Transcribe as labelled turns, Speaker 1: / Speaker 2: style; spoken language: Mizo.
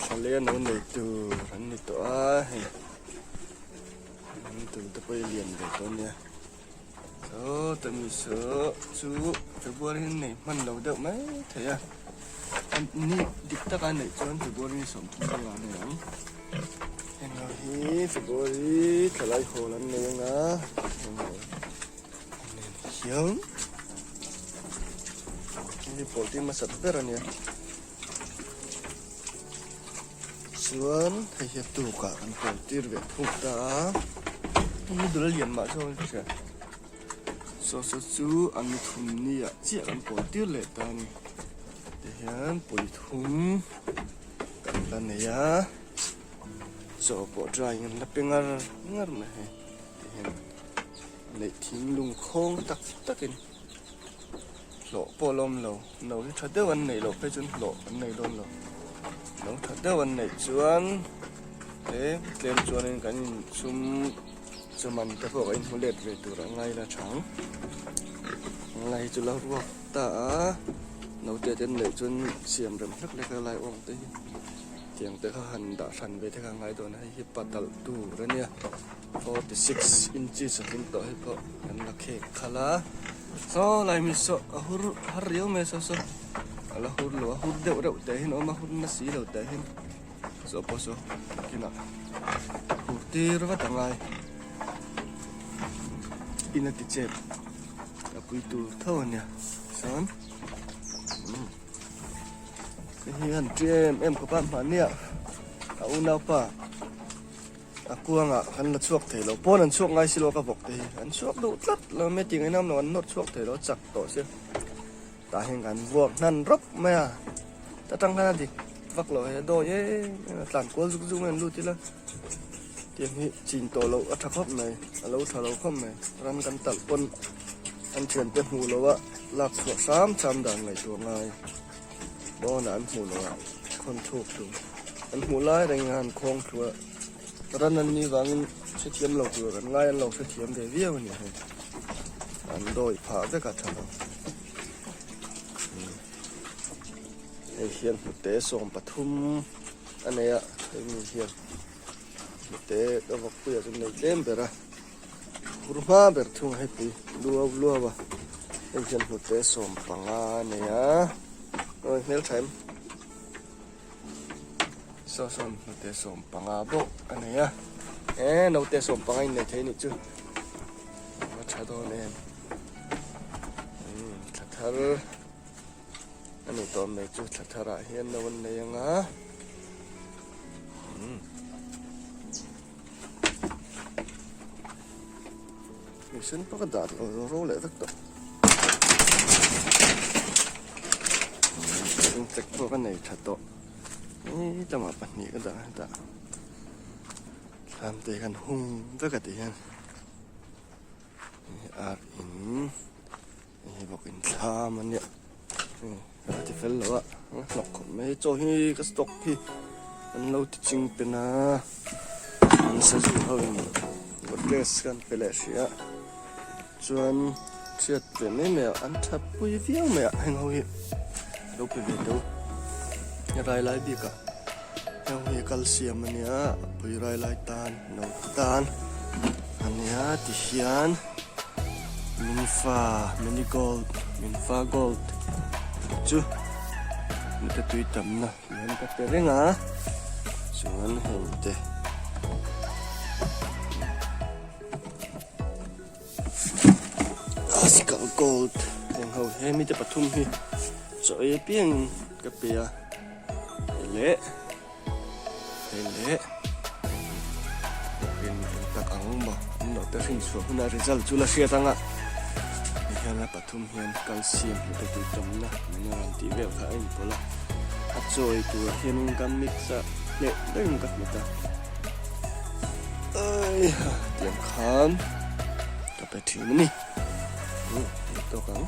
Speaker 1: Thlaleng lo nei tur an ni tawh a hei an tul te pawh hi lian ve tawh a nia saw tami saw chu February hi nei hman lo deuh mai thei a ni dik taka neih chuan February 30 velah a nei ang heng ho hi February thlalai hawl an nei ang a heng ho nen hian hei hi pawl tin hmasa ber a nia. Chuan hei hi a tukah kan pawl tir ve thuk ta a, hei hi dul a lian mah zawk in ka hria, saw saw chu an ni thum ni ah chiah kan pawl tir leh ta a ni, tihian pawi thum kan la nei a, chaw pawh drying an la pe ngar ngar mai hei tihian neih thing lungkhawng tak tak in. Hlawh pawh la awm lo, no hi tha deuh an neih loh phei chuan hlawh an nei dawn lo, no tha deuh an neih chuan he tlem chuanin kan inchhum chuman te pawh kan inhmu let ve tur a ngai la chang lai hi chu la ruak ta a naute te an neih chuan siam rem hlek hlek a lai awm te hi tiang te kha han dah hran ve te kha a ngai dawn a hei hi patalh tur a nia. 46 inches a tling tawh hei pawh kan la khek khalh a saw lai mi saw a hur har riau mai saw saw a la hur lo a hur deuh reuh teh hian a awm a hur na si lo teh hian saw pawh saw kinah hur tir vat a ngai in a ti chep a pui tur tho a nia chuan hei hi han ṭi em em khawp a mahnia a unaupa. A kuangah kan la chhuak thei lo, pawn an chhuak ngai si lo ka vawk te hi, an chhuak duh tlat lo mai tih ngaih nam lo an nawt chhuak thei lo a chak tawh sia, tah hian kan vuak hnan rawp mai a, ta tang khan a dik vak lo hei a dawi em em a tlan kual zuk zuk mai an lut ila, tiang hi chin tawh loh a tha khawp mai, a lo tha lo khawp mai, ram kan talh pawn an thiante hmuh loh a lak chhuah hram cham dan ngaihtuah ngai. Pawnah an hmuh loh a khawn thluk tur an hmuh lai reng a an khawng thlu a ran an nih vangin hrethiam lo tur an ngai an lo hrethiam ve viau a ni hei an dawi phah vek a tha lo hei hian hnute 13 a nei a hei mi hian hnute ka vawk puiah chuan nei tlem ber a. Hur hma ber thung a heti luau luau a hei hian hnute 15 a nei a awi hmel tha em saw sawn hnute 15 bawk a nei a e naute 15 in nei thei anih chu a tha dawn em thla thar a ni tawh mai chu thla thar ah hian no an nei ang a. Mihring pawh ka dah lo ro leh vek tawh. Insect pawh ka nei tha tawh. Hei lamah pahnih ka dah a hetah thlam te khan hung vek a ti hian ar in hei bawk in thlam a nia ka ti fel lo a hnawk khawp mai chaw hi ka stock hi an lo ti ching pen a an sazu ho in godrej kan pe leh hrih a chuan chhiat ve mai mai a an that pui viau mai a heng ho hi lo pe ve teu rai lai bik ah heng hi calcium a nia a pui rai lai tan naute tan a nia ti hian. Minfa mini gold minfa gold chu nute tui tamna hian ka pe reng a chuan heng te Oscar gold heng ho hemi te pathum hi chaw ei apiang in ka pe a hei leh. Hei leh bawkin eng tak ang maw an lo te hrin chhuah huna result chu la hriat anga ti hian a pathum hian calcium hnute tui tawmna mineral tih vel kha a inpawlh a a chawi turah hianin ka mix a hneh deuhin ka hmet a tiang khan ka pe thin a ni tawk ang.